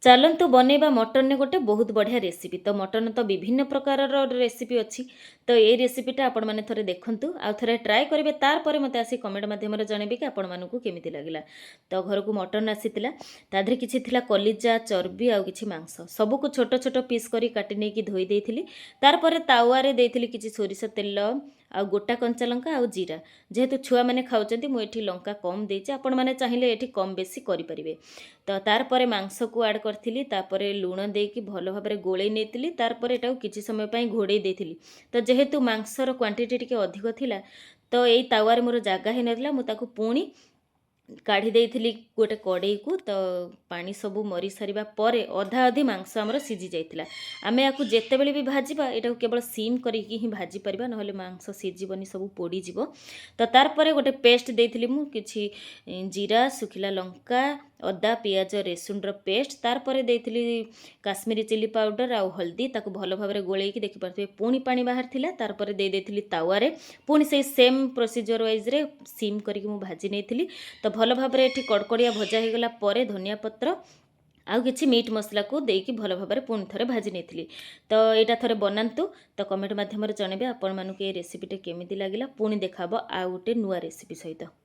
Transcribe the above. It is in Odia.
ଚାଲନ୍ତୁ ବନେଇବା ମଟନରେ ଗୋଟେ ବହୁତ ବଢ଼ିଆ ରେସିପି। ତ ମଟନ ତ ବିଭିନ୍ନ ପ୍ରକାରର ରେସିପି ଅଛି। ତ ଏଇ ରେସିପିଟା ଆପଣମାନେ ଥରେ ଦେଖନ୍ତୁ ଆଉ ଥରେ ଟ୍ରାଏ କରିବେ। ତାରପରେ ମୋତେ ଆସି କମେଣ୍ଟ ମାଧ୍ୟମରେ ଜଣେଇବେ କି ଆପଣମାନଙ୍କୁ କେମିତି ଲାଗିଲା। ତ ଘରକୁ ମଟନ ଆସିଥିଲା। ତା ଦେହରେ କିଛି ଥିଲା କଲିଜା, ଚର୍ବି ଆଉ କିଛି ମାଂସ। ସବୁକୁ ଛୋଟ ଛୋଟ ପିସ୍ କରି କାଟି ନେଇକି ଧୋଇ ଦେଇଥିଲି। ତାରପରେ ତାୱାରେ ଦେଇଥିଲି କିଛି ସୋରିଷ ତେଲ ଆଉ ଗୋଟା କଞ୍ଚା ଲଙ୍କା ଆଉ ଜିରା। ଯେହେତୁ ଛୁଆମାନେ ଖାଉଛନ୍ତି, ମୁଁ ଏଠି ଲଙ୍କା କମ୍ ଦେଇଛି। ଆପଣମାନେ ଚାହିଁଲେ ଏଠି କମ୍ ବେଶୀ କରିପାରିବେ। ତ ତାରପରେ ମାଂସକୁ ଆଡ଼୍ କରିଥିଲି। ତାପରେ ଲୁଣ ଦେଇକି ଭଲ ଭାବରେ ଗୋଳେଇ ନେଇଥିଲି। ତାରପରେ ଏଟାକୁ କିଛି ସମୟ ପାଇଁ ଘୋଡ଼େଇ ଦେଇଥିଲି। ତ ଯେହେତୁ ମାଂସର କ୍ୱାଣ୍ଟିଟି ଟିକେ ଅଧିକ ଥିଲା, ତ ଏଇ ତାୱାରେ ମୋର ଜାଗା ହେଇନଥିଲା। ମୁଁ ତାକୁ ପୁଣି କାଢ଼ି ଦେଇଥିଲି ଗୋଟେ କଡ଼େଇକୁ। ତ ପାଣି ସବୁ ମରି ସାରିବା ପରେ ଅଧା ଅଧି ମାଂସ ଆମର ସିଝି ଯାଇଥିଲା। ଆମେ ୟାକୁ ଯେତେବେଳେ ବି ଭାଜିବା, ଏଟାକୁ କେବଳ ସିମ୍ କରିକି ହିଁ ଭାଜି ପାରିବା, ନହେଲେ ମାଂସ ସିଝିବନି, ସବୁ ପୋଡ଼ିଯିବ। ତ ତାରପରେ ଗୋଟେ ପେଷ୍ଟ ଦେଇଥିଲି ମୁଁ, କିଛି ଜିରା, ଶୁଖିଲା ଲଙ୍କା, ଅଦା, ପିଆଜ, ରସୁଣର ପେଷ୍ଟ। ତାରପରେ ଦେଇଥିଲି କାଶ୍ମୀରୀ ଚିଲି ପାଉଡ଼ର ଆଉ ହଳଦୀ। ତାକୁ ଭଲ ଭାବରେ ଗୋଳେଇକି, ଦେଖିପାରୁଥିବେ, ପୁଣି ପାଣି ବାହାରିଥିଲା। ତାରପରେ ଦେଇ ଦେଇଥିଲି ତାୱାରେ। ପୁଣି ସେଇ ସେମ୍ ପ୍ରୋସିଜିଅର ୱାଇଜ୍ରେ ସିମ୍ କରିକି ମୁଁ ଭାଜି ନେଇଥିଲି। ତ ଭଲ ଭାବରେ ଏଠି କଡ଼କଡ଼ିଆ ଭଜା ହେଇଗଲା ପରେ ଧନିଆ ପତ୍ର ଆଉ କିଛି ମିଟ୍ ମସଲାକୁ ଦେଇକି ଭଲ ଭାବରେ ପୁଣି ଥରେ ଭାଜି ନେଇଥିଲି। ତ ଏଇଟା ଥରେ ବନାନ୍ତୁ, ତ କମେଣ୍ଟ ମାଧ୍ୟମରେ ଜଣେଇବେ ଆପଣମାନଙ୍କୁ ଏ ରେସିପିଟା କେମିତି ଲାଗିଲା। ପୁଣି ଦେଖାହେବ ଆଉ ଗୋଟେ ନୂଆ ରେସିପି ସହିତ।